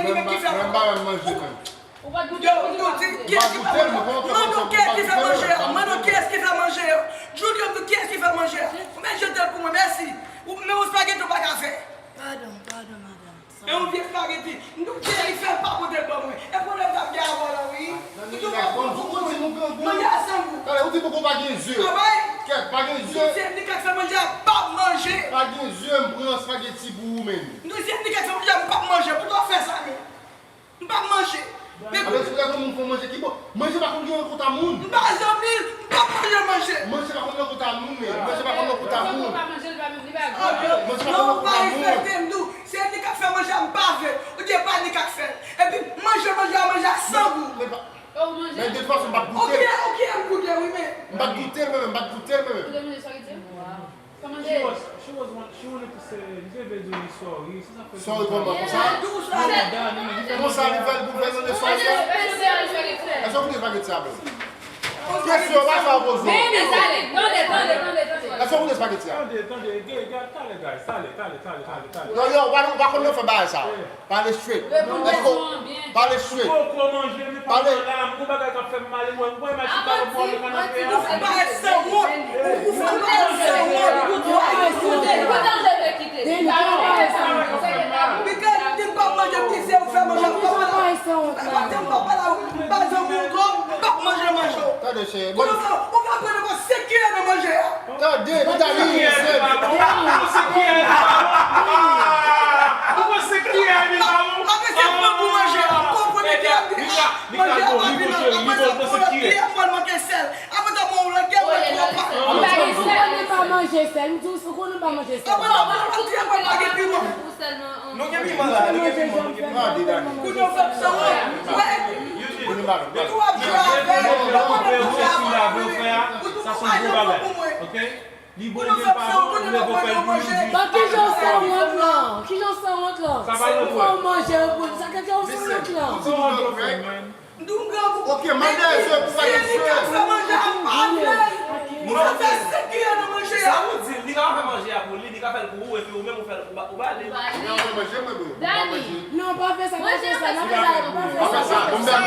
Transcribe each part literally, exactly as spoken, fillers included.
Mwen pa menm manje menm. Yo, m di, kiyès ki fè manje? Mande kiyès ki fè manje a. Mande kiyès ki fè manje a. Julio, m di, kiyès ki fè manje a? Ou mèt jete l pou mwen, mèsi. Ou, men yon espageti ou pa ka fè. Padon, padon, madanm. E yon vye espageti. M di, kiyès ki fè l pa pote l ban mwen? E pwoblèm sa m gen avè w la, wi. M di, ou pa konn, ou konn, manje a san gou. Talè, ou di poko pa gen zye. Kèt, pa gen zye. Si se Nika k fè manje a, m p ap manje. Pa gen zye, m pran espageti pou ou menm. M di, si se Nika k fè manje a, m p ap manje. Poutèt w ap fè sa menm. M p ap manje. Men apre si w gade yon moun fè manje ki bon. Manje pa konn gen yon kont a moun. M pa zanmi l, m p ap manje manje. Manje pa konn gen yon kont a moun, men. Manje pa konn gen yon kont a moun. Manje pa konn gen yon kont a moun. Non, ou pa respekte m tou. Se li k ap fè manje a, m pa vle. Ou di e pa li k ap fè l. Epi manje, manje a, manje a san gou. Men de tout fason, m pa t goute l. Ok, ok, m goute, wi, men. M pa t goute l, men, m pa t goute l, men. She was, she was one, she wanted to say, li te vle di w li sorry, se sa k fè. Sorry kòman konsa? Konsa li fè l pou fè l mande sorry a? Èske w goute espageti a menm? Kesyon, pa sa w poze w. Èske w goute espageti a? Tande, tande, gade, talè, guys, talè, talè, talè, talè, talè. Non, yo, w pa, w pa konn nan fè bagay sa. Pale straight. Èske w pale straight? Poko manje, men pa pale la. M gon bagay k ap fè m mal, mwen, mwen, mwen chita lòt bò de kanapè a. Ou fè bagay sanwont. Ou fè bagay sanwont. Ou fè bagay sanwont. Because di m p ap manje, m di se ou fè manje, m p ap pale. M pa zanmi w ankò, m p ap manje manje w. Tande, cheri. Kounye a, ou ka pran nenpòt senk kilè nan manje a. Tande, Dani, se Ou panse kiyè li pa bon? Ou panse kiyè li pa bon? Mwen se pran pou manje a. Ou konprann kiyè li pa bon? Manje a pa vin anpil. Mwen se pran kilè mwen manke sèl. Apre sa, mwen ou lagè mwen twò pa. Ou pa gen sèl, ou pa manje sèl. M di w, ou konnen ou pa manje sèl. Apre sa, mwen kilè mwen pa gen piman. Nou gen piman la, nou gen piman, nou gen piman. Kounye a w fè m sanwont. Ou ap jwe avè m. Ou ap jwe avè m. Sa se yon gwo bagay. Ok? Li bon, li gen pa bon, ou leve w fè l pou li di. Bon, kijan w sanwont lan? Kijan w sanwont lan? Sa pa nan pwen. Ou fè w manje pou li. Sa k fè w sanwont lan? Sanwont yo fè, man. Ok, mande se pou pa gen sè. Sa fè manje a pa vle. Sa fè senk kilè nan manje a. Sa ou di, li ka fè manje a pou li, li ka fè l pou ou, epi ou menm ou fè l, ou ba, ou ba li. Li ka fè manje, mwen, bro. Dani. Non, pa fè sa, pa fè sa, pa fè sa, pa fè sa.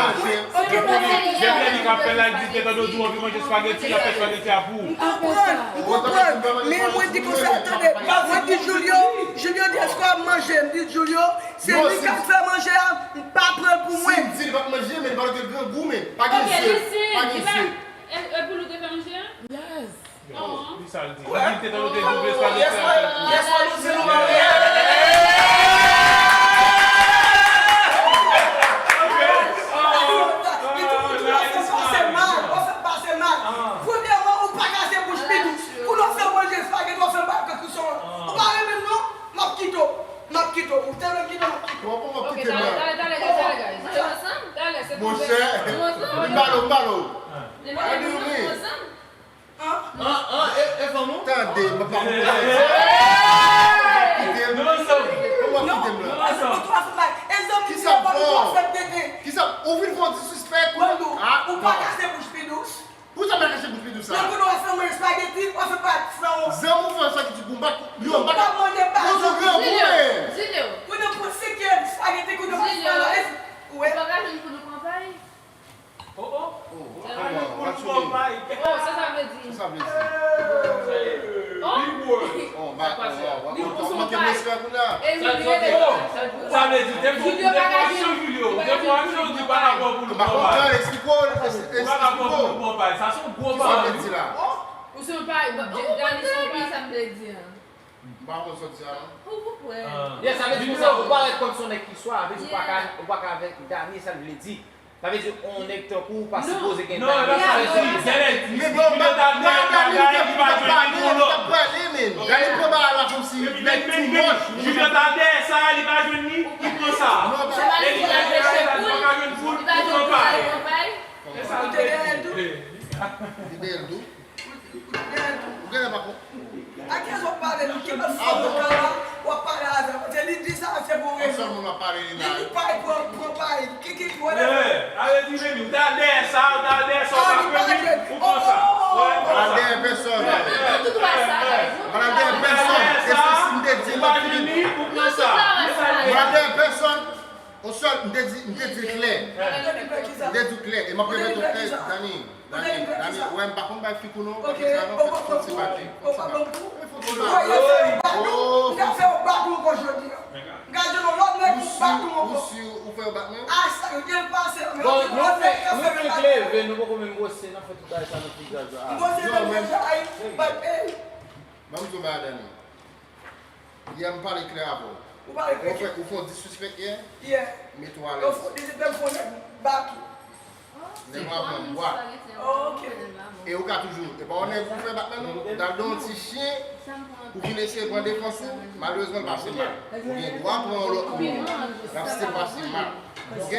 Depi li k ap fè la, li te tande w di w anvi manje espageti, l ap fè espageti a pou ou. M konprann, m konprann. Men mwen di konsa, tande, mwen di Julio, Julio di èske w ap manje? M di Julio, se li k ap fè manje a, m pa pran l pou mwen. Si m di li p ap manje, men li pa gen grangou, men pa gen zye, pa gen zye. E pou li te fè manje a? Yes. Yo, li sa l di. Li di te tande w te double espageti a. Yèswa nou di nou pa manje. Li di w fè pase mal, ou fè pase mal. Premyèman, ou pa kase bouch Pidous. Kounye a w fè manje espageti, w fè bagay kèk sou son. Ou pa renmen m non, m ap kite w. M ap kite w. Ou tèlman kite w, m ap kite w. Bon, bon, m ap kite m la. Talè, talè, talè, guys. Talè, se pou... Monchè, m balo, m balo. Gade w, men. An, an, e, e fanm ou? Tande, m pa konprann. Kite m. Nou ansanm. Kòman kite m la? Nou ansanm. Kisa m fè w? Kisa, ou vin fè yon ti sispèk? Ou pa kase bouch Pidous. Pou sa m pa kase bouch Pidous sa? Lè kounye w ap fè mwen espageti, w ap fè pa fè w. Zanmi w fè espageti pou m pa, yo, m pa ka. Ou sou grangou, men. Kounye w pran senk kilè espageti, kounye w pran espageti. Ou pa ka jwenn pou nou pran pay? Oh, oh. Oh, oh, oh, sa sa vle di? Sa sa vle di? Oh. Big word. Oh, ba, oh, oh, oh, oh, manke respè kounye a. Sa vle di, te fè, te fè aksyon, Julio. Te fè aksyon, ou di pa dakò pou nou pran pay. Ou pa dakò pou nou pran pay. Sa se yon gwo pawòl, wi. Ou se yon pay, Dani se yon pay, sa m vle di a. M pa konn sa w di a, non. Ou, ou kwè. Yes, sa vle di konsa, ou parèt kòmsi yon nèg ki swav, sa vle di ou pa ka, ou pa ka avèk Dani, sa l vle di. Sa vle di, yon nèg tankou ou pa sipoze gen Dani. Non, e pa sa l di. Dani, Julio ta dèyè bagay, li pa jwenn li pou lòt. Dani pran bagay la kòmsi nèg too much. Julio ta dèyè sa, li pa jwenn li, li pran sa. E li ta dèyè sa, li pa ka jwenn pou l, li pran pay. E sa l vle di. Li dèyè l tou. Ou genlè pa konn. A kiyès w ap pale la? Ki lòt fanm nan kay la w ap pale avè l? Paske li di sa, se pou rezon. Li di pay, pran, pran pay. Ki, ki, whatever. Ale di men li, ou t al dèyè sa, ou t al dèyè sa, ou pa pran li, ou pran sa. Ou pa al dèyè pèsòn. Ou pa al dèyè pèsòn. E si, si m te di l, ou pa jwenn li, ou pran sa. Ou pa al dèyè pèsòn. On sèl, m te di, m te di l klè. M te di l klè, e m ap repete w klè, Dani, Dani, Dani, wè, m pa konn bay fik ou non, m pa konn sa non, fè ti pati, fè ti pati. Fè ti pati. Oh, fè ti pati. Ou si, ou fè yo bat mwen? Bon, nou fenk, nou fenk leve, nou poko menm bwose, n ap fè tout bagay sa nan figi a. Non, men, ban m di w bagay, Dani. Yè, m pale klè avè w. Ou pale klè. Ou fè, ou fè yon disrespect yè? Yeah. Mete w alèz. Ou fè, ou fè nèg bat ou. Nèg w ap pran bwa. Oh, ok. E ou ka toujou, e pa yon nèg ou fè bat la non. Ou t al don yon ti chen pou vin eseye pran defans ou, malerezman l pase mal. Ou gen dwa pran yon lòt moun. L ap still pase mal. Ok? M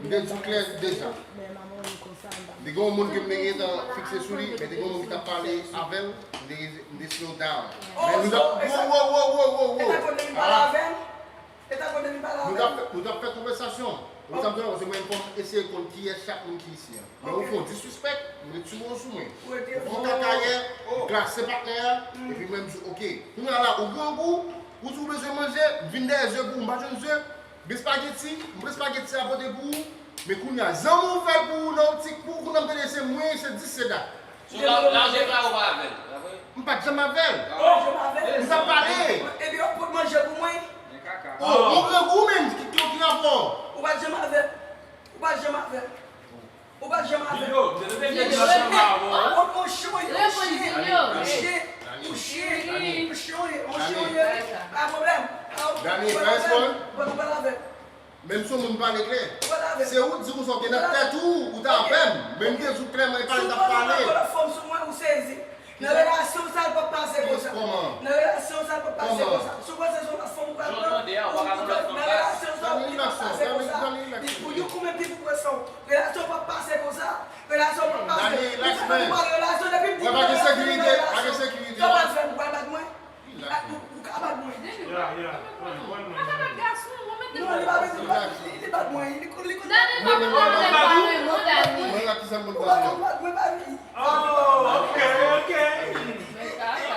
te di w klè deja. M te gen yon moun ke m te gentan fikse sou li, men te gen yon moun ki t ap pale avè l, m te, m te slow down. Men nou t ap, wo, wo, wo, wo, wo, wo. E ta kote li pale avè l? E ta kote li pale avè l? Nou t ap fè, nou t ap fè konvèsasyon. Ou t ap di, se mwen, m fò m eseye konn kiyès chak moun ki isi an. Men ou fè yon disrespect, m retire w sou mwen. Ou fè yon kaka yè, ou klase patnè a, epi mwen m di, ok. Kounye a la, ou grangou, ou di ou bezwen manje, m vin dèyè ze pou ou, m pa jwenn ze. Gen espageti, m pran espageti a pote pou ou, men kounye a, zanmi w fè l pou ou nan optik pou ou, kounye a m tande se mwen, se dis, se dat. Sou la, la w te fè ou pa avè l, pa vre? M pa t janm avè l. M t ap pale. Epi yo pot manje pou mwen. Oh, ou grangou menm, ki, ki, ki rapò? Ou pa t janm avè l. Ou pa t janm avè l. Ou pa t janm avè l. Ou, ou chonye, ou chonye, ou chonye, ou chonye, ou chonye. Pa pwoblèm. Dani, pa respond. Ou pa t avè l. Menm si yon moun pale klè, se ou di konsa w te nan tèt ou, ou t avè m. Men m te di w klèman, e pale, n t ap pale. Ou pran lòt fanm sou mwen, ou sezi. Nan relasyon sa, l p ap pase konsa. Nan relasyon sa, l p ap pase konsa. Si w panse se yon lòt fanm ou pral pran, ou, ou, nan relasyon sa, li p ap pase konsa. Li pou yon kou menm ki pou pran san w. Relasyon p ap pase konsa. Relasyon p ap pase. Ou fè m pale relasyon depi m di m nan relasyon, m nan relasyon. Sa w pral fè m, ou pral bat mwen? Ou, ou ka bat mwen. Demi, pa ka bat gason, ou mete. Non, li pa mete, li pa, li, li bat mwen. Li, li, li, Dani, pa pran pwoblèm pa renmen w, Dani. Ou pa konn bat mwen, pa vini. Oh, ok, ok. Men kaka.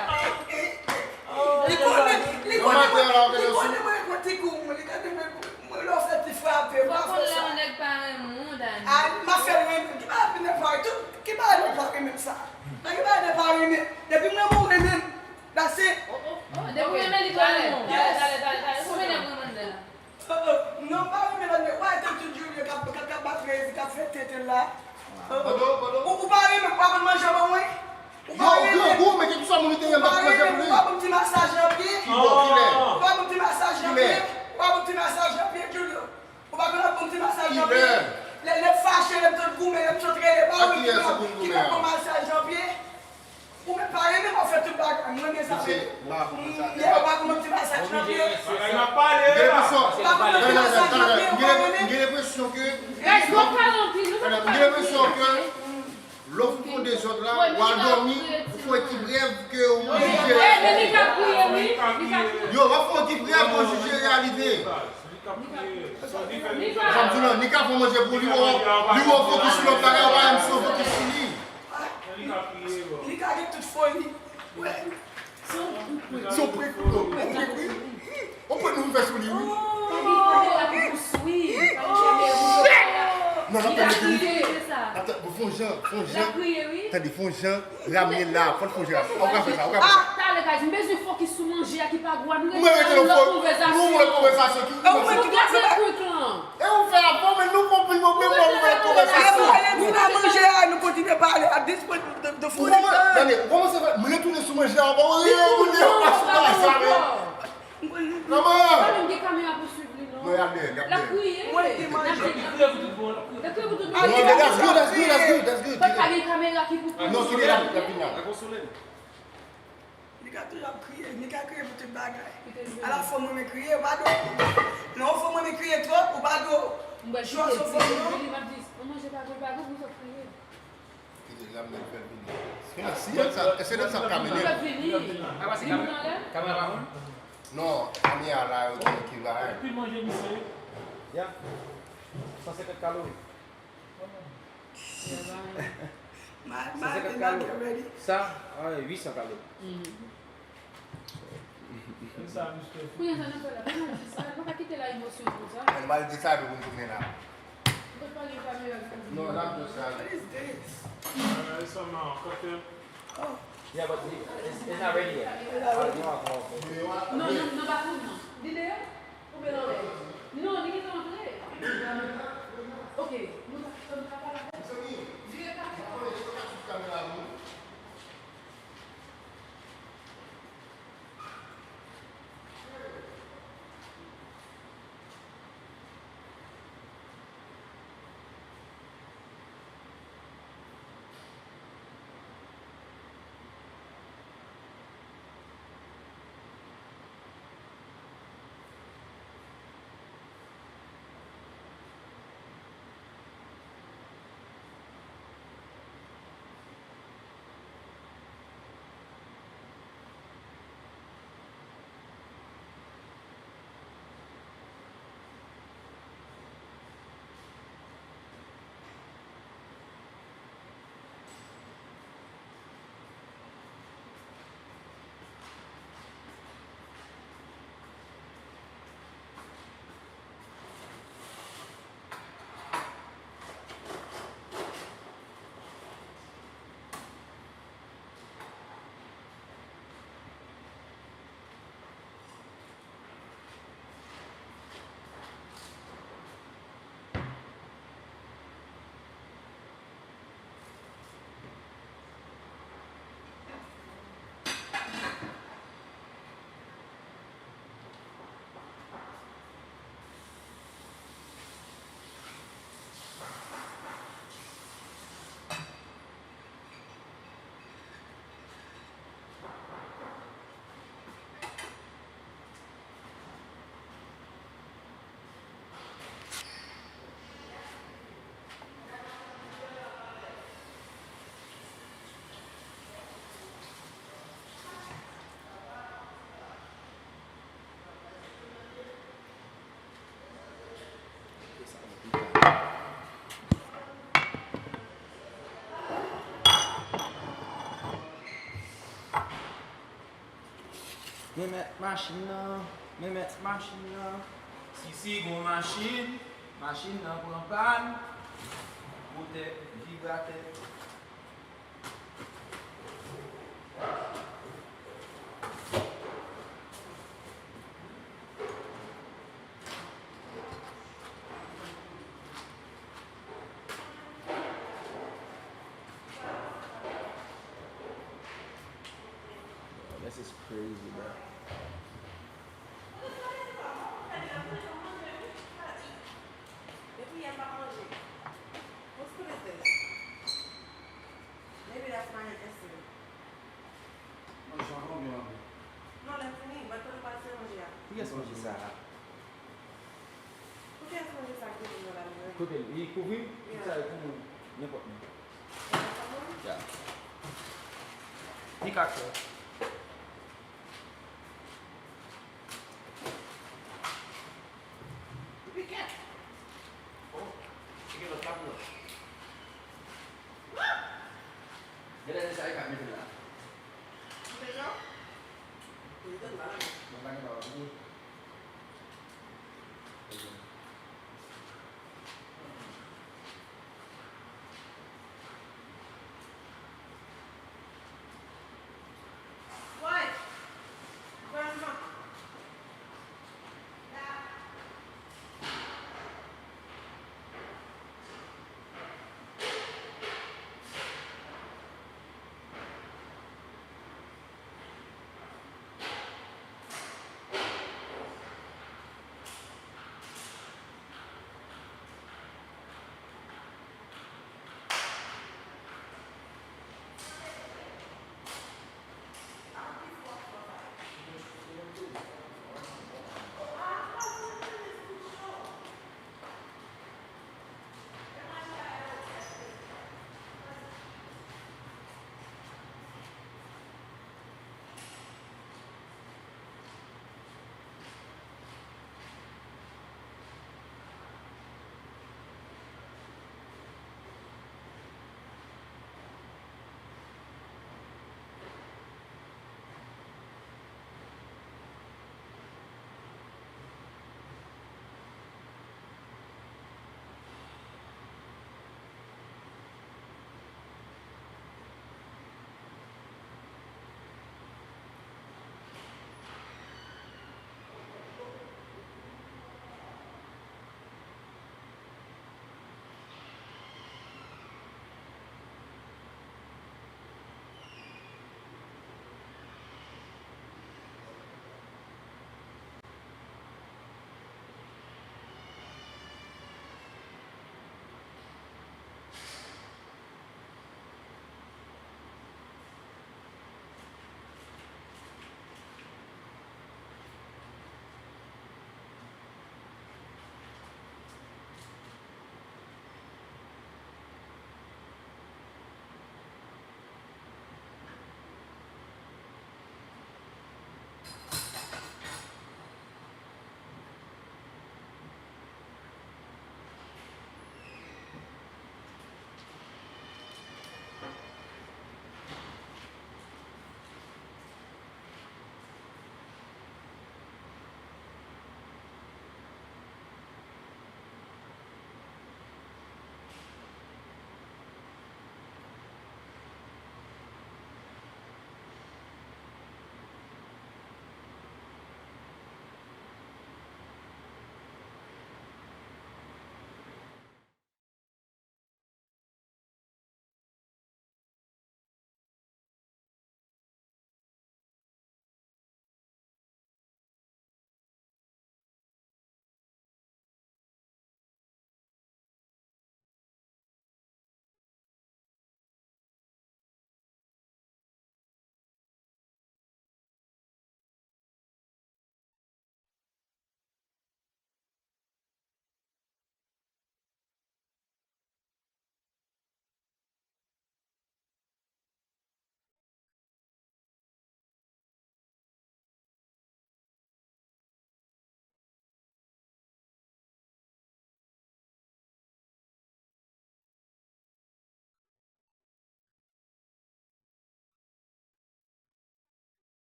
Li konnen, li konnen mwen, li konnen mwen pran ti kou, mwen, li konnen mwen, mwen lè w fè ti frape, ou pa fè sa. Fòk ou lè yon nèg pa renmen w, Dani. A, m ap fè l renmen. Ki bagay pou nèg pa renmen? Tout, ki bagay nèg pa renmen sa? Nan ki bagay nèg pa renmen? Depi mwen mwen renmen. That's it. Oh, oh, oh, depi w renmen li, talè, talè, talè, talè, talè. Ou renmen nèg ou renmen la. Oh, oh, non, m pa renmen lòt nèg. Why thank you, Julio, k ap, k ap, k ap bat Rezi, k ap fè tenten la. Oh, oh. Ou, ou pa renmen, ou pa konn manje ban mwen. Ou pa renmen. Yo, yo, men kèlkeswa moun li te ye, m t ap manje pou li. Ou pa renmen, ou pa ban m ti masaj nan pye. Ki bò, kilè? Ou pa ban m ti masaj nan pye. Ou pa ban m ti masaj nan pye, Julio. Ou pa konn ap ban m ti masaj nan pye. Kilè? Lè, lè m fache, lè m t ap goumen, lè m t ap rele, pa ou menm ki t ap, ki t ap ban m masaj nan pye. Ou menm pa renmen m ap fè tout bagay, m renmen sa vre. Lè ou pa konn ti masaj nan pye. Bagay n ap pale la. Ou pa konn ti masaj nan pye, ou pa renmen. M gen lenpresyon ke, m gen lenpresyon ke lè w fin fè yon dezòd la, w al dòmi, ou fè yon ekip rèv ke ou jije. Yo, w ap fè yon ekip rèv ke ou jije reyalite. Sa m di w lan, Nika fè manje pou li, li wè w fokis sou lòt bagay, ou pa menm si w fokis sou li. Li ka gen tout foli. Se yon prank, bro. Yon prank, wi. Yon prank nou fè sou li, wi. Non, n ap fè mete wi. N ap fè, bon, fè yon jan, fè yon jan. Tande, fè yon jan. Ramye la, fò l fè yon jan. Ou ka fè sa, ou ka fè sa. Talè, guys, m bezwen fokis sou manje a ki pa gou a. Nou rete nan lòt konvèsasyon. Nou lòt konvèsasyon ki. Nou gate prank lan. E ou fè avan, men nou konprann, nou konprann, nou konprann konvèsasyon. Apre nou nan manje a, nou kontinye pale. At this point, the, the food is done. Tande, ou kòmanse fè, m retounen sou manje a, bon, ou retounen, ou pa sou bagay sa, men. Kòman? Mwen menm gen kamera pou swiv li, non. Non, y ap dèyè, y ap dèyè. L ap kriye. Mwen ki manje. L ap kriye pou tout bon, l ap kriye pou tout bon. Non, that's good, that's good, that's good, that's good. But pa gen kamera ki pou. Non, kite l ap, l ap vin la. Nika toujou ap kriye, Nika kriye pou tout bagay. Ala fò mwen men kriye, ou pa dwe. Non, fò mwen men kriye twòp, ou pa dwe. Chwa sou fò non. Li m ap di, on manje pa gou, pa gou pou sot kriye. Kite l la, m fè l vini. Fè l si, èske sa ka mennen? Li p ap vini. Li vini anlè? Kamera pa moun? Non, kamera la, yo gen ki bagay. Pil manje misye. Ya. San senkant kalori. San senkant kalori. Sa, ah, uit san kalori. Kounye a sa n ap fè la, pa mal di sa, nou pa ka kite la emosyon konsa. Ann, nou pral di sa tou pou n tounen la. Ou pa gen kamera ki pou di. Non, n ap di sa. What is this? Uh, it's some, uh, cocktail. Oh. Yeah, but it's, it's not ready yet. Non, non, non, pa pou non. Li deyò? Ou byen anlè? Non, li gentan antre. Ok, nou pa, nou pa pale avè l. Vire kamera. Men mèt machin nan, men mèt machin nan. Si se gon machin, machin nan pran pàn, moutè vibratè. This is crazy, bro. Depi yè m pa manje. Whose food is this? Maybe that's my intestine. Manje sa pa byen anpil. Non, lè m fini, mwen konn pase manje a. Kiyès manje sa a? Pou kiyès manje sa ki vin nan la mwen? Kote l? Li kouvri? Yeah. Sa e pou moun. Nenpòt moun. Nenpòt moun? Yeah. Li ka fè. Piket. Oh, piket lòt la pou lòt. Gade sa e ka mete la. Mete la? Mete la. Mwen pa gen pa wè.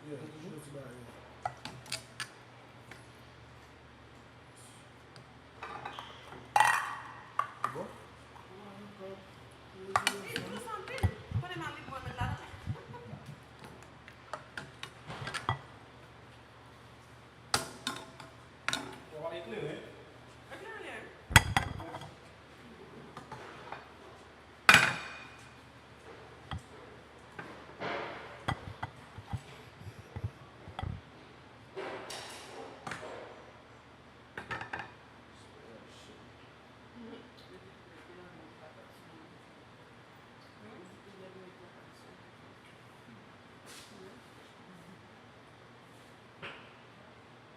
Yeah, toujou ti bagay yo. Bon? Li dous anpil. Kote mari mwen met la? Yo pa eklere. Eklere.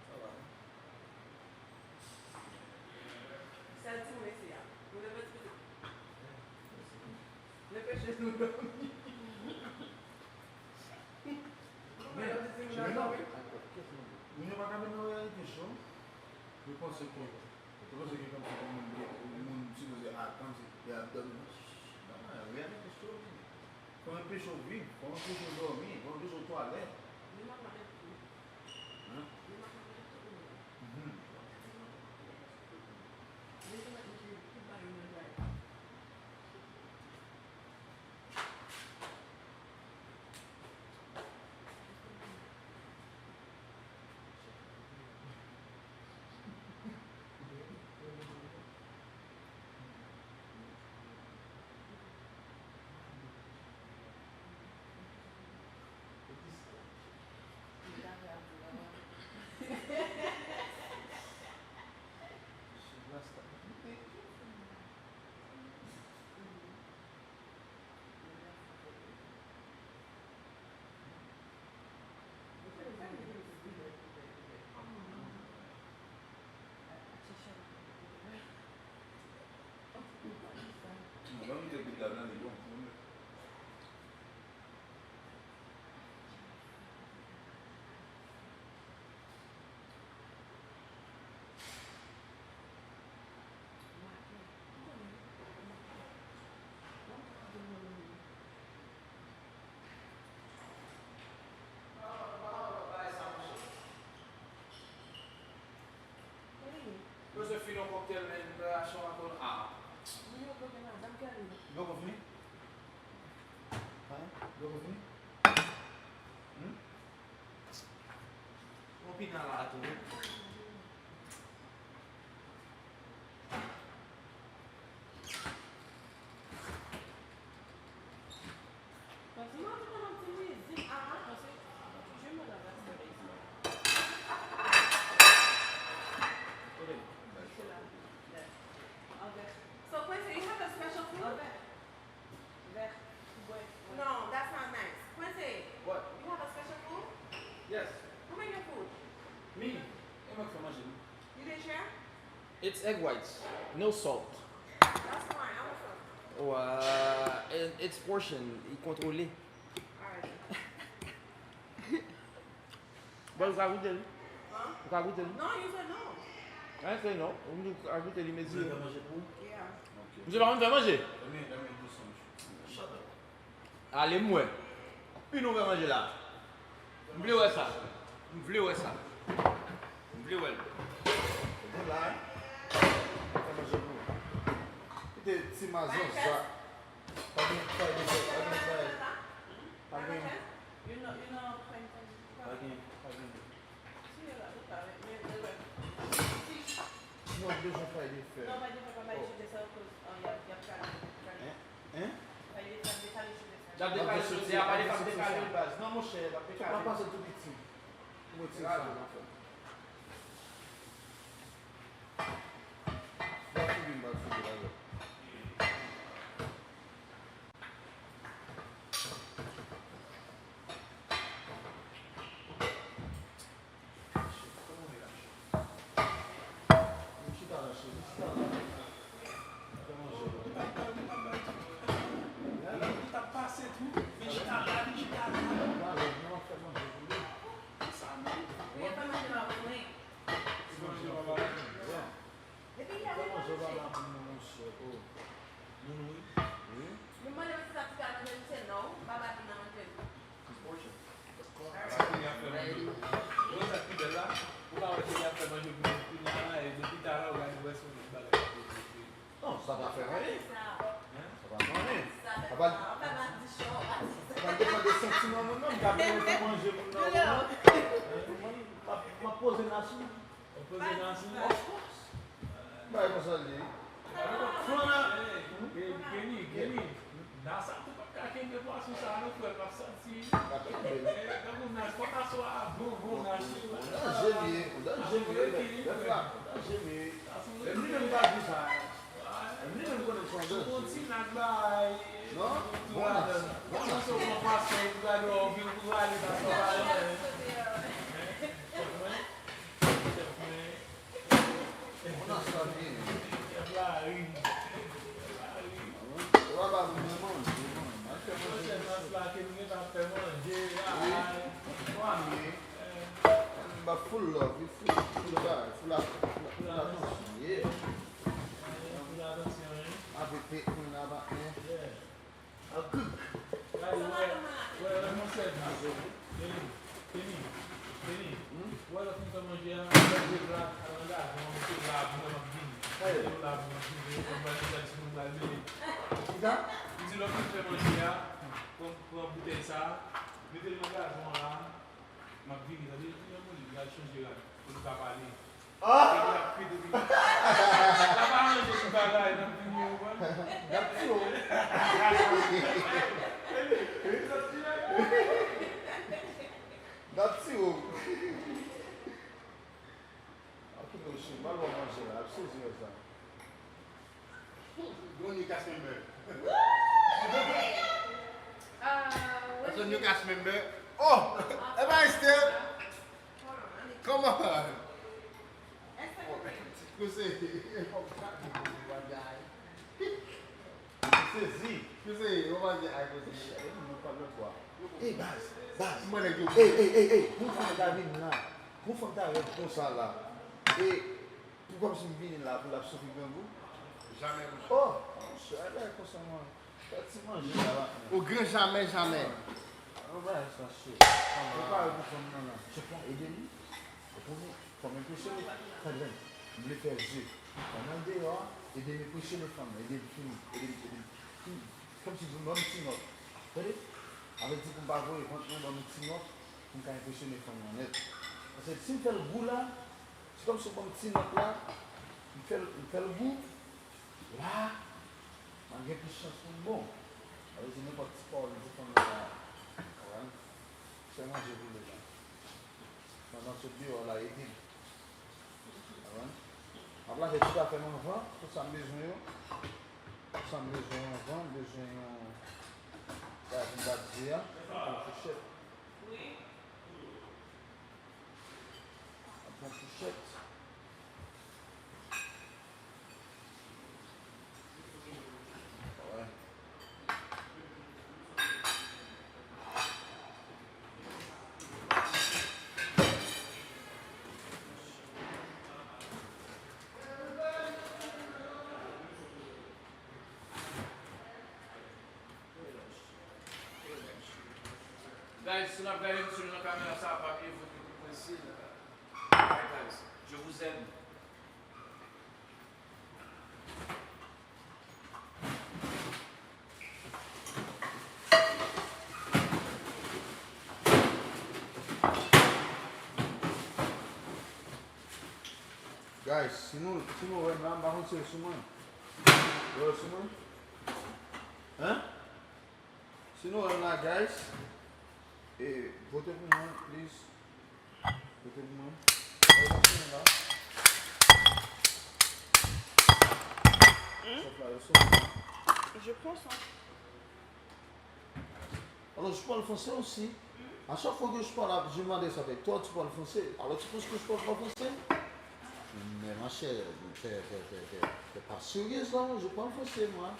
Sa va. Sèl timoun isi a. Nou leve ti pitit. Leve chèz nou dòmi. Nou mete ti timoun nan dòmi. Moun yo pa ka vin nan reyalite cho. Yo panse ke, yo panse ke kòmsi pou moun gen, moun sipoze a, kòmsi y ap dòmi. Non, reyalite cho vini. Fò anpeche w viv, fò anpeche w dòmi, fò anpeche w twalèt. Ni mama gen tou. Hein? Ni mama gen tou. Mhm. Ni mama gen tou. Yo se fin yon kòktèl, men preparasyon an konn a. Yo poko fini? Hein? Yo poko fini? Hmm? Yon pina la tou wi. So, Quincy, you have a special food? No, that's not nice. Quincy, what? You have a special food? Yes. Who made your food? Me. E mwen k fè manje m. You didn't share? It's egg whites, no salt. That's fine. I want some. Wa, and it's portion, li kontwole. Alright. Bon, ou ka goute l. Huh? Ou ka goute l. No, you said no. I didn't say no. Ou di ou ka goute li, mezire. Ou vle fè manje pou ou? Yeah. Ok. Misye pa konn fè manje? Let me, let me do some. Shut up. Ale m wè. Pi nou fè manje la. M vle wè sa. M vle wè sa. M vle wè l. Vin la, hein? Fè manje pou ou. Kite ti mazanza. Pa gen fay de fè, pa gen fay. Pa gen. Pa gen, pa gen. Non, bezwen fay de fè. Hein? Hein? Y ap dekale jodi a, pa de fè dekale l baz. Non, monchè, l ap dekale. Mwen pase tou piti. Ou retire sa nan fè. L ap foubi, m pral foubi la, yo. Sa pa konnen. Sa pa, sa pa depann de santiman moun menm, ka vin fè manje moun nan ou menm. Mwen, m ap, m ap poze nan sou. Poze nan sou. Bay konsa l ye. Flan nan. Kenny, Kenny. Nan sa tou pa ka kenbe pwason sa non frè, m ap santi. Tankou nas, fò nas ou a bon, bon nas ou. Ou danje m ye, ou danje m ye, bèf la, ou danje m ye. Menm li menm pa di sa. Menm li menm konnen se yon danje. Yon ti nas bay. Non, bon nas, bon nas. Ou pran pwason, ou gade, ou vin pou ale, sa se pa yon. Bon, nan sa byen. Ou pa ba moun nan manje, non. Al fè manje. Wi. Bon, byen. M ba full love, wi, full, full bagay, full at-, full, full atansyon, yeah. Avè pèt mwen la, patnè. Al cook. Gade, wè, wè, wè, monchè, Kenny, Kenny, Kenny, wè lè w fin fè manje a, mete pla a nan gazon an, mete la pou mwen, m ap vini. Mete la pou mwen, m ap vini, m ap vini, m ap vini. Kisa? M di lè w fin fè manje a, pran, pran boutèy sa a, mete l nan gazon an la, m ap vini, tande? Vini an mwen, li al chanje rad, pou nou ka pale. Ah! Epi l ap kwit epi. L ap aranje tout bagay nan fini, ou konprann? N ap tiye w. N ap tiye w. Okipe w, cheri. M al ba w manje la. Ap sezi wè sa. Gon New Cast member. Ah, that's a New Cast member. Oh! Epa Esther! Come on! Koze. Sezi. Koze, ou pa di ay koze. Ey, baz, baz. Ey, ey, ey, ey. Gon fanm ta vin la. Gon fanm ta rèd konsa la. E pou kòmsi m vini la pou l ap soufri grangou? Jamè, monchè. Oh, monchè, ay bagay konsa, man. Fè ti manje la, patnè. Au grand jamais, jamais. An bagay sa, cheri. Prepare pou fanm nan la. Chèf la, ede m. Ou konnen, fò m enpresyone. Sa gen. M vle fè je. Pandan l deyò a, ede m enpresyone fanm nan. Ede m fini. Ede m, ede m fini. Kòmsi pou m ban m ti nòt. Tande? Avèk di pou m pa voye vant mwen, ban m ti nòt. Pou m ka enpresyone fanm nan nèt. Paske si m fè l gou la, se kòmsi w ban m ti nòt la, m fè l, m fè l gou, la, m ap gen plis chans pou m bon. Sa vle di nenpòt ti pawòl m di fanm nan la, konprann? Fè manje pou li la. Pandan m sot deyò la, ede m. Konprann? M ap lave tout afè m anvan, tout sa m bezwen yo. Tout sa m bezwen yo anvan, m bezwen yon bagay pou m bat ze a, yon fouchèt. Ap pran fouchèt. Wè. Guys, si n ap gade misye nan kamera sa, pa bliye vote pou Prince. Alright, guys, je vous aime. Guys, si nou, si nou wè m la, m pa konn si l sou mwen. Yo, sou mwen? Hein? Si nou wè m la, guys, e, vote pou mwen, please. Vote pou mwen. Vote pou mwen la. Hmm? Chèf la, yo sou mwen. Je prends ça. Alors, je parle français aussi. À chaque fois que je parle, je m'adresse avec toi, tu parles français. Alors, tu penses que je parle pas français? Mais ma chère, t'es, t'es, t'es, t'es, t'es pas sérieuse, là. Je parle français, moi.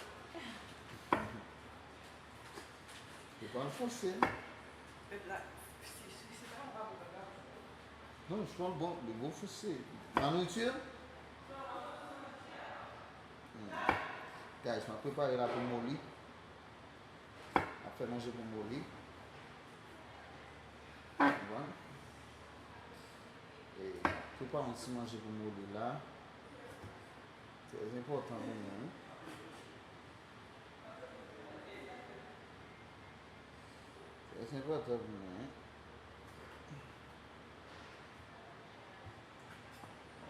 Je parle français. Pèp la, si, si, si pa yon pa bon pèp la. Non, je parle bon, le bon français. La nourriture? Hmm. Guys, m ap prepare la pou Molly. M ap fè manje pou Molly. Ou konprann? E prepare yon ti manje pou Molly la. Trè enpòtan pou mwen, wi. Se enpòtan pou mwen, wi.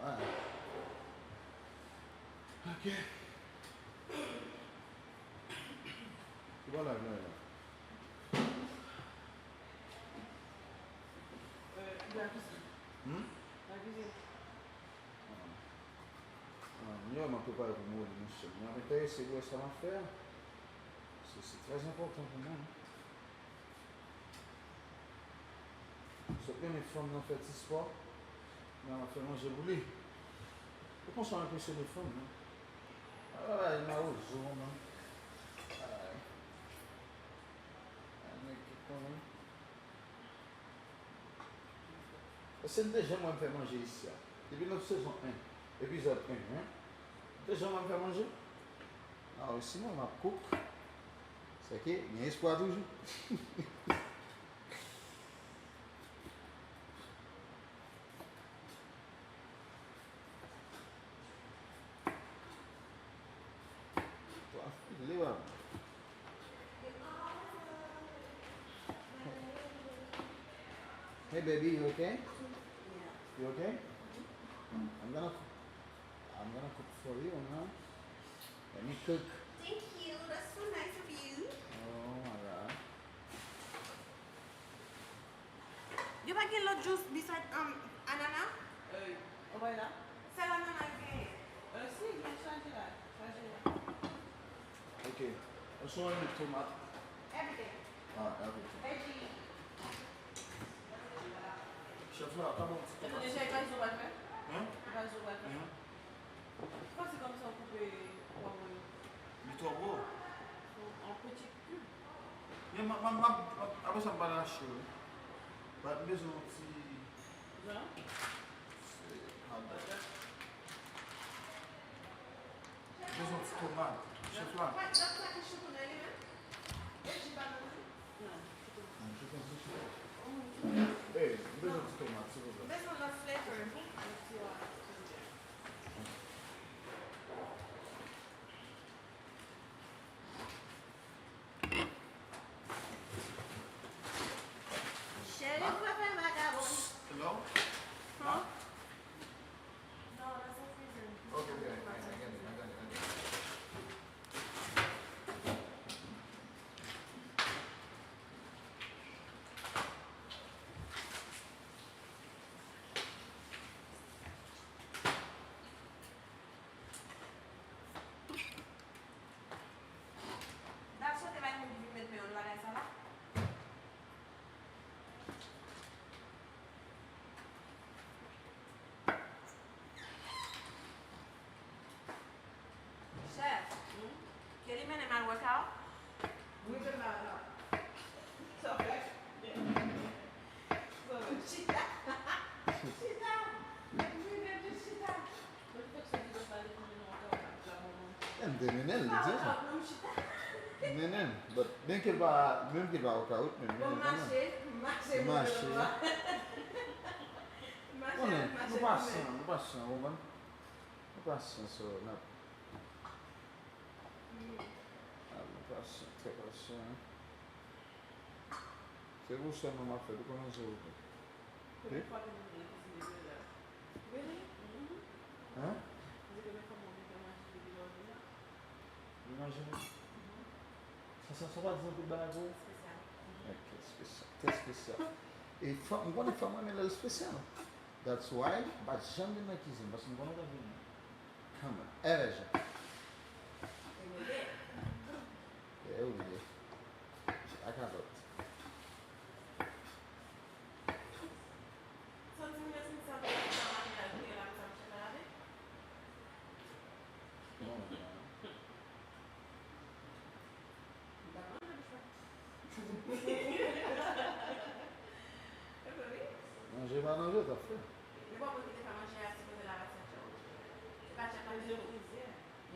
Wi. Ok. Ki bò live la ye la? Euh, dans la cuisine. Hmm? Dans la cuisine. Ah. Ah, m wè m ap prepare pou m mouri, monchè. M ap enterese pou wè sa m ap fè a. Se, se trè enpòtan pou mwen. Sot renmen fanm nan fè ti spò, men l ap fè manje pou li. Ou konsa m enpresyone fanm nan. Ay, mawozo, man. Ay. Ay, nèg ki konnen. Èske n te janm wè m fè manje isi a? Depi nan sezon en, epizòd en, en. N te janm wè m fè manje? Ah, sinon, m ap cook. Sèke, gen espwa toujou. Twa file, papa. Hey, baby, you okay? You okay? I'm gonna, I'm gonna cook for you now. Let me cook. Thank you. That's so nice of you. Oh my God. Yo pa gen lòt jus beside, um, anana? Euh, ou pa la? Sèl anana yo genyen. Euh, si, gen chaje la. Chaje la. Ok. Ou sou yon tomat? Everything. Ah, everything. Veggie. Chèf la, pa bon ti tomat. Deja, e pa zo w al fè? Hein? E pa zo w al fè? Hein? Ou panse kòmsi w koupe pwa mwen yo? Li twò gwo. An piti kib. Men m, m, m, m, apre sa, m pral achte yo. But m bezwen yon ti... Jan? Se, m ap... M bezwen yon ti tomat. Chèf la. Hey, m bezwen ti tomat, silvouplè. M bezwen lòt flavor. Cheri, ou pa fè vagabon. Hello? Huh? No, that's a freezer. Okay, okay, I, I get it, I got it, I got it. Dap sote bay moun ki vin met men yo nan bagay sa la. Chèf, Kelly mennen m al workout. Wi, se la, la. Sa fè. Chita. Chita. Mwen te mennen l, li di sa. M te mennen l, li di sa. M mennen l, but byen ke l pa, menm ke l pa workout, men m mennen l kanmenm. Mache, mache, mache. Konnen, nou pasyan, nou pasyan, ou konprann? Nou pasyan, so, n ap, ah, nou pasyan, trè pasyan. Se pou sèlman m ap fè, ou konnen se ou tou. Premye fwa ke m vin nan kizin epi la. Really? Mhm. Hein? Se premye fwa mwen vin fè manje depi lè w vin la. Vin manje? Mhm. Sa, sa, sa w pa di anpil bagay pou ou? Espesyal. Mhm. Ok, espesyal. Trè espesyal. E fanm, m konnen fanm renmen lè l espesyal. That's why m pa janm vin nan kizin, paske m konnen w t ap vin nan. Come on. Ever, Jean. E ou ye. Ak kalòt. Santi m te santi sa pou sa maten al kriye la, m santi m chita lave. Non, non. M pa manje bouch mwen. Manje pa nan je, t ap fè. Yo pa konn ki te fè manje a, se kote la pa tchèt yo. Se pa tchèt la ki fè.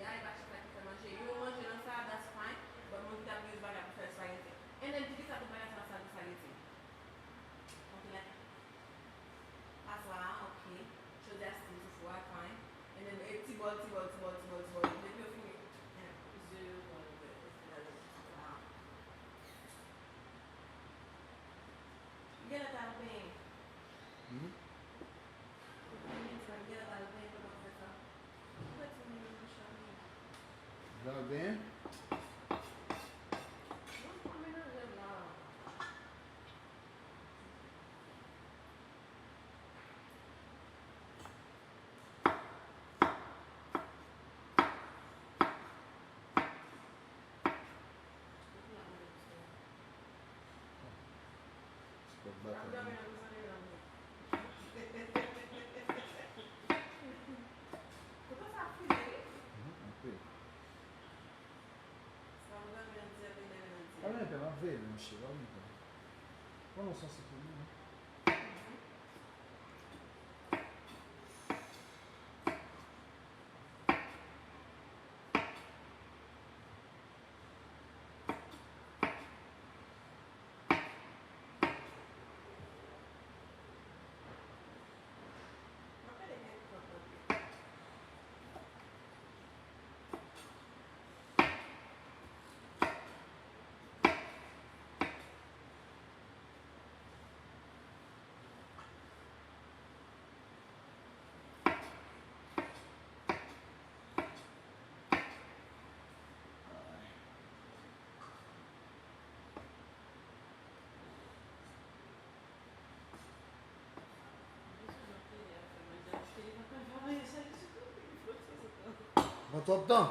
Ya, e pa chèf la ki fè manje. Yo manje nan sa, that's fine. But moun ki t ap use bagay pou fè spaghetti. And then, poukisa tout bagay sa nan sal de spaghetti? Ok, like, paswa a, ok. Chodyè a still sou fou a, fine. And then, e, ti bòl, ti bòl, ti bòl, ti bòl, ti bòl. Depi yo fini, eh, ze yo pran yo fè, fè la, ah. Al benyen. Ti kòb batay. Mhm, anpil. Pa gen pè, m ap veye li, monchè, pa gen pè. Bon, nou sanse pou li, non? Pran twòp tan.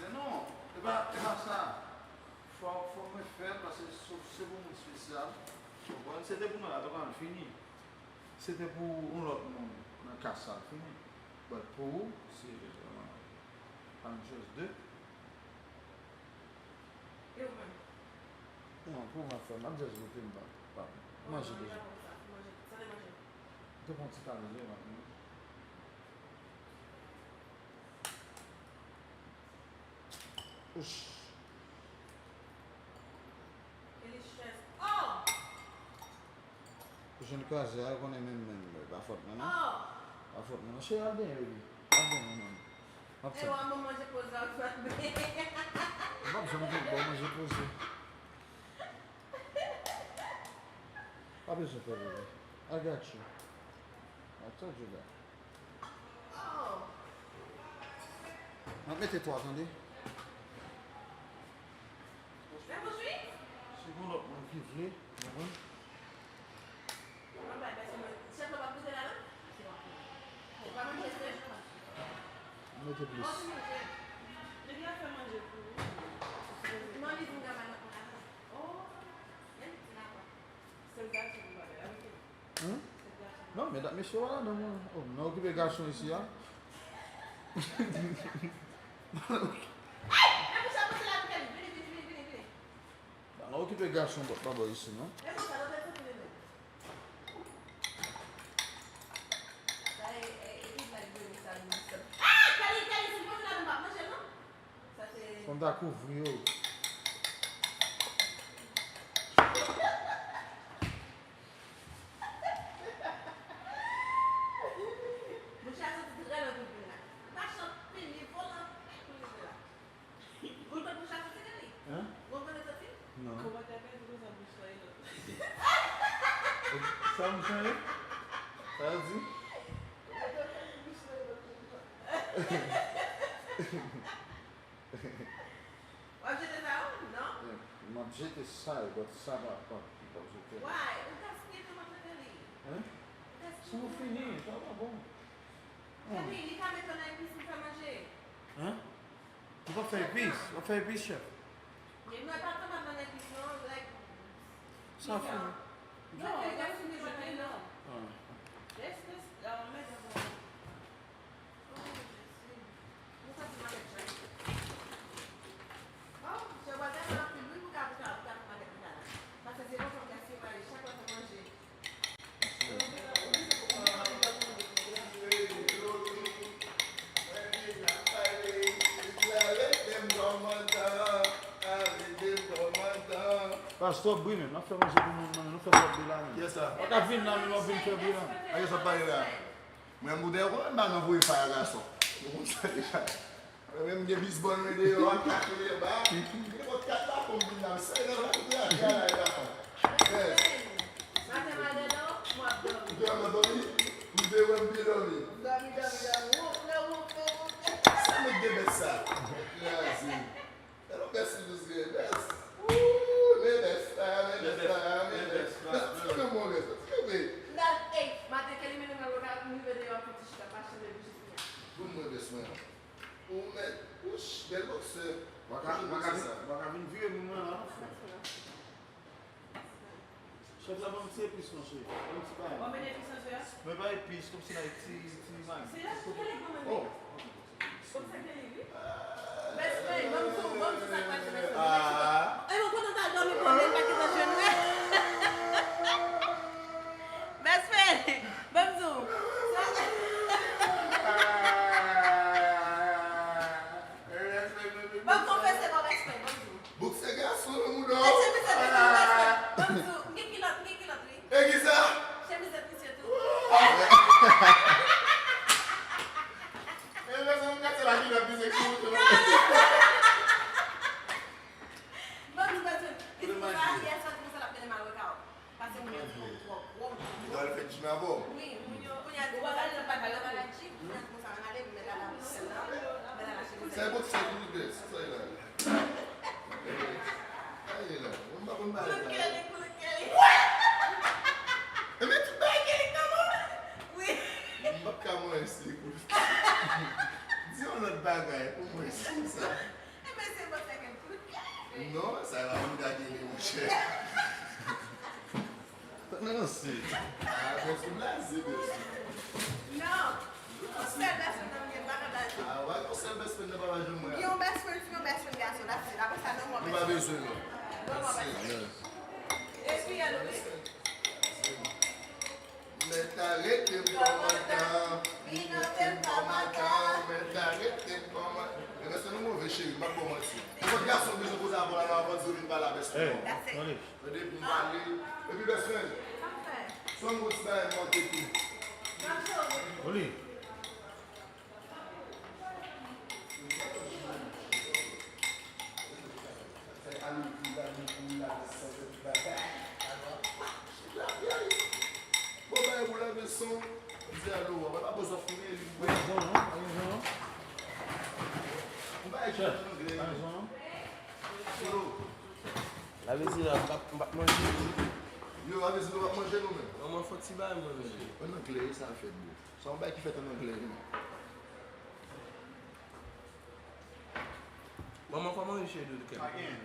Men non, e pa, e pa sa. Fò, fò mwen fè l, paske se, se pou moun espesyal. Ou konprann? Se te pou mwen la, donk, al fini. Se te pou yon lòt moun nan kas sa, l fini. But pou ou, se, pa menm chans de. E ou menm? Non, pou mwen fè, m ap just goute, m pa, pa manje deja. Manje, sale manje. M te pran ti kal deja, m ap manje. Ouch. Delicious. Oh! Jwenn kraze a, konnen menm, menm, pa fòt mwen, non. Oh! Pa fòt mwen, non. Cheri, al benyen, baby. Al benyen, non. M ap tann. Ewa, mwen manje poze a, ou fè byen. M p ap janm gen bon manje poze. Pa bezwen pè, baby. I got you. I told you that. Oh. M ap mete twa, tande. Si gen lòt moun ki vle, ou konprann? M mete plis. Sèl gason pou m pale avèk li. Hein? Non, medam, mesye yo pa ladan, non. Oh, nou okipe gason isi a. Ay! Lè pou sa pase la, vini, vini, vini, vini, vini. Nou okipe gason bò, pa bò isi, non. Lè pou sa, nou fè soti li menm. Sa e, e, e ki blag vre sa, nou sa. Ah! Kali, Kali, si l pase ladan, m p ap manje l, non. Sa se. Fò m ta kouvri yo. Monchè a santi trè lwen pou l vin la. Li pa chan anpil, li volan anpil pou l rive la. Ou konn monchè a santi, Kali? Hein? Ou konn kote l santi? Non. Kòmantè pèdi konsa bouch la, e lòt. Sa monchè a ye? Sa yo di? Kòmantè pèdi bouch la, e lòt. W ap jete sa yo? Non? Yeah, m ap jete sa yo, but sa pa, pa, pa jete. Why? Ou gaspiye tomat la, Kali. Hein? Ou gaspiye tomat. Sa yo fini, sa pa bon. Kali, li ka met an epis pou fè manje. Hein? Ou p ap fè epis? W ap fè epis, chèf? Men mwen pa tomat nan epis, non, like, sa fini. Non, li gaspiye tomat la, non. Ah. Laisse, laisse, euh, mettre dans. Pastè ap bri menm, n ap fè manje pou moun nan, nou fè twòp bri la menm. Yes, sir. W ap vin la menm, w ap vin fè bri la. A, yes, ap pale la. Mwen, m ou te konn ba nan voye faya gason. Ou konn sa deja. Mwen menm, m gen bizbòn mwen deyò a, kache li anba. Nenpòt kat la, pou m vin la, m sere nan la, kote a, fè a la, e gason. Yes. Maten m al dèdè, m ap dòmi. Ou te anvan dòmi? Ou te wè m byen dòmi? Dòmi, dòmi, dòmi. Woup, lè woup. Sa, kraze. Gade yon bèst li jis gen bèst. Ooh, men bèst la, men bèst la, men bèst la. Ti kanpe, mon bèst la, ti kanpe. Gad, ey, maten Kelly mennen m nan lokal, m rive deyò, fè ti chita, pa chanbe bouch li a. Bon, mwen bèst mwen an. Ou mèt, wouch, bèl boksè. Ou ka, ou ka vin, ou ka vin vire moun mwen la. Chèf la ban m ti epis non cheri. Ban m ti bagay. Ou mete epis nan cheri? Men pa epis, kòmsi nan ti, ti magi. Se la ki rele granmèt. Oh. Kòmsi ke li wi. Best friend, ban m di w, ban m di w sa k pase best friend. Ah. E mwen kontan t al dòmi pou mwen, pa gentan jwenn mwen. Best friend, ban m di w. Ban m konfese kò best friend, ban m di w. Boksè gason nan mouda w. E chemizèt misye tou, best friend. Ban m di w, m gen kilòt, m gen kilòt wi. E kisa? Chemizèt misye tou. E mezanmi, m gate la kilòt misye ki moute la. Ban m di w, best friend. Li di konsa, yè swa di konsa l ap mennen m al wè Carole. Pase moun yo di konn twò gwo. Li t al fè jim avè w? Wi, moun yo, kounye a di konsa, li pa t vle al jim, kounye a di konsa, ann ale, m mèt al avè sèl la, m mèt al achte. Sa e boksè ki rive, sa e la. Sa e la. Mwen pa konn bagay sa. Koulou Kelly, koulou Kelly. E men tout bagay Kelly k nan men w. Wi. M p ap ka mwen si koulou. Di yon lòt bagay pou mwen si sa. Ebyen, se boksè ke m fout. Non, sa la, m gade li, monchè. Nan se. Ah, bèsi blaze, bèsi. Non. Yon sèl bèsi nan m gen, m pa ka blaze. Ah, wè, yon sèl bèsi nan papa janm wè. Yon bèsi, yon bèsi gason, that's it. Apre sa, non, mwen. Nou pa bezwen, non. Non, mwen bèsi. Epi, alò, wi. Mèt arete m kòmandan, li nonmen m kòmandan, mèt arete m kòmandan. E bèsi nou move, cheri, m p ap ba w manti. Nenpòt gason bezwen koze avè w la, nan avan di yo vin pale a bèsi nou. Tande, pou m pale. Epi bèsi, swa m gon ti bagay m manke tou. Oli. Bon, bagay pou lave san, di alo, pa bezwen fouye li. Chèf, pa bezwen. Lavezina, m p ap, m p ap manje. Yo, lavezina, w ap manje nou menm? Manman, fò ti bagay mwen menm. An anglè, e sa fèt, bro. Sa yon bagay ki fèt an anglè, wi. Manman, kòman Richard Wilker? Pa gen.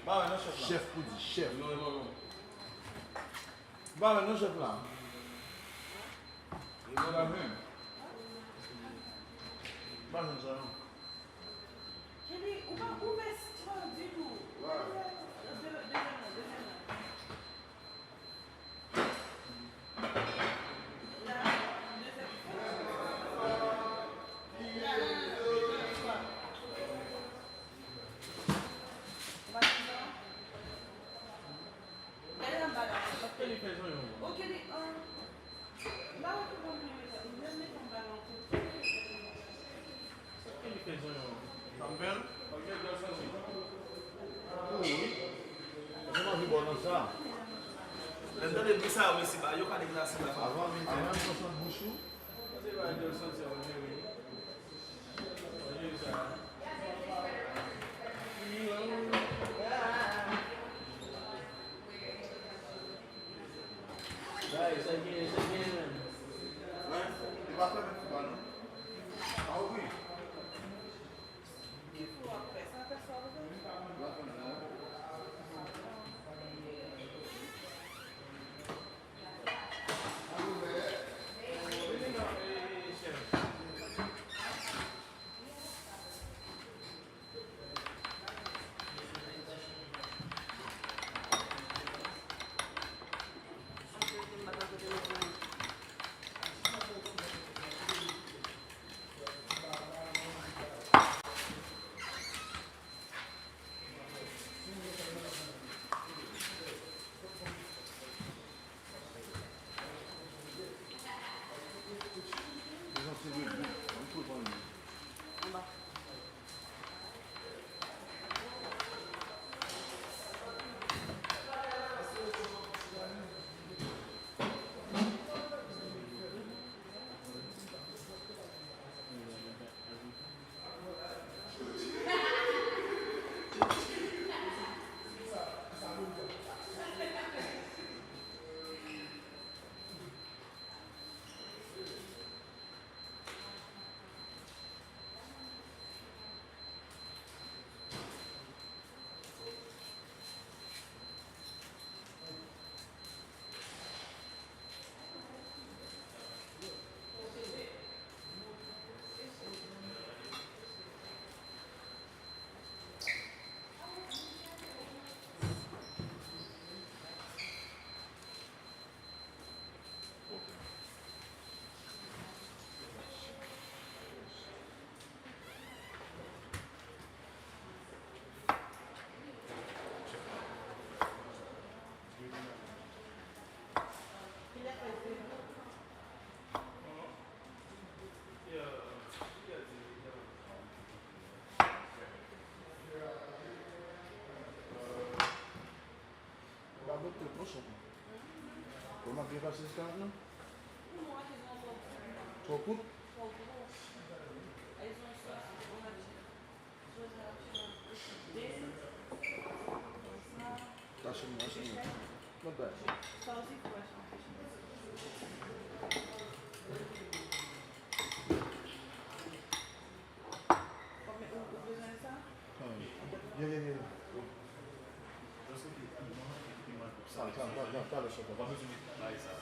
Ba wè non chèf la. Chèf pou di chèf. Non, e manman. Ba wè non chèf la. E manman. Ba wè non sa non. Kelly, ou pa ouvè stran ditou. Dezyèm nan, dezyèm nan. Lè m tande bri sa yo, mesye, ba yo ka deplase la. Avan, avan, avan, avan, bouch ou. Sa gen, sa gen menm. Wi, li pa fèmen fou pa non. A wi. Ki fou ap fè? Sa fè sa ou fè? Li pa fèmen non. Bon, chèf. Bon, m ap byen pase jiska mentnan. Twò kout? Tache m, tache m. Mwen bay. Ye, ye, ye. Sa, sa, sa, sa, sa, sa, sa.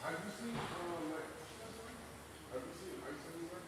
Have you seen, um, like, have you seen ice anywhere?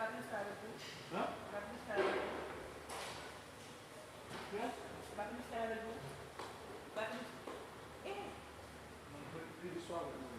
Patricia avèk ou? Hein? Patricia avèk ou? Kiyès? Patricia avèk ou? Patricia. Eh! Mwen plis avèk mwen.